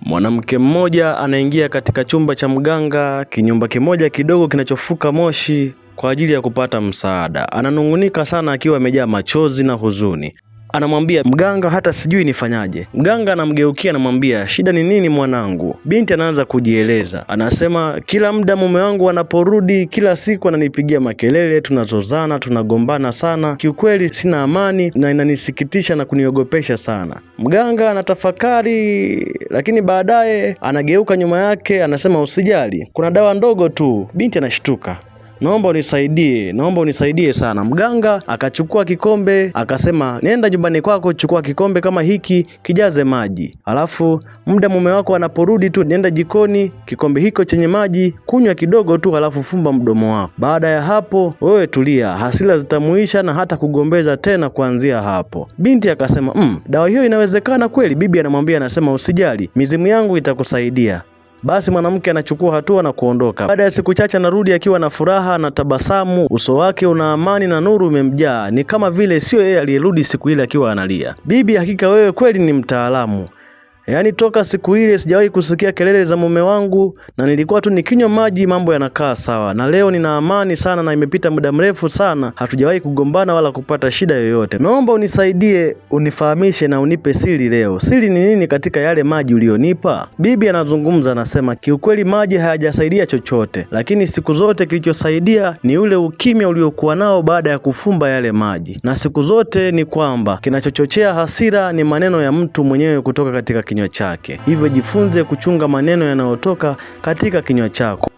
Mwanamke mmoja anaingia katika chumba cha mganga, kinyumba kimoja kidogo kinachofuka moshi kwa ajili ya kupata msaada. Ananung'unika sana akiwa amejaa machozi na huzuni. Anamwambia mganga, hata sijui nifanyaje. Mganga anamgeukia anamwambia, shida ni nini mwanangu? Binti anaanza kujieleza, anasema kila muda mume wangu anaporudi, kila siku ananipigia makelele, tunazozana, tunagombana sana, kiukweli sina amani na inanisikitisha na kuniogopesha sana. Mganga anatafakari, lakini baadaye anageuka nyuma yake, anasema usijali, kuna dawa ndogo tu. Binti anashtuka, naomba unisaidie, naomba unisaidie sana. Mganga akachukua kikombe akasema, nenda nyumbani kwako, chukua kikombe kama hiki, kijaze maji, alafu muda mume wako anaporudi tu, nenda jikoni, kikombe hiko chenye maji kunywa kidogo tu, halafu fumba mdomo wako. Baada ya hapo, wewe tulia, hasira zitamuisha na hata kugombeza tena kuanzia hapo. Binti akasema, dawa hiyo inawezekana kweli? Bibi anamwambia, anasema usijali, mizimu yangu itakusaidia. Basi mwanamke anachukua hatua na kuondoka. Baada ya siku chache anarudi akiwa na furaha na tabasamu, uso wake una amani na nuru imemjaa, ni kama vile sio yeye aliyerudi siku ile akiwa analia. Bibi, hakika wewe kweli ni mtaalamu. Yaani toka siku ile sijawahi kusikia kelele za mume wangu, na nilikuwa tu nikinywa maji mambo yanakaa sawa, na leo nina amani sana, na imepita muda mrefu sana hatujawahi kugombana wala kupata shida yoyote. Naomba unisaidie, unifahamishe na unipe siri leo. Siri ni nini katika yale maji ulionipa? Bibi anazungumza, anasema kiukweli maji hayajasaidia chochote, lakini siku zote kilichosaidia ni ule ukimya uliokuwa nao baada ya kufumba yale maji, na siku zote ni kwamba kinachochochea hasira ni maneno ya mtu mwenyewe kutoka katika kinywa chake. Hivyo jifunze kuchunga maneno yanayotoka katika kinywa chako.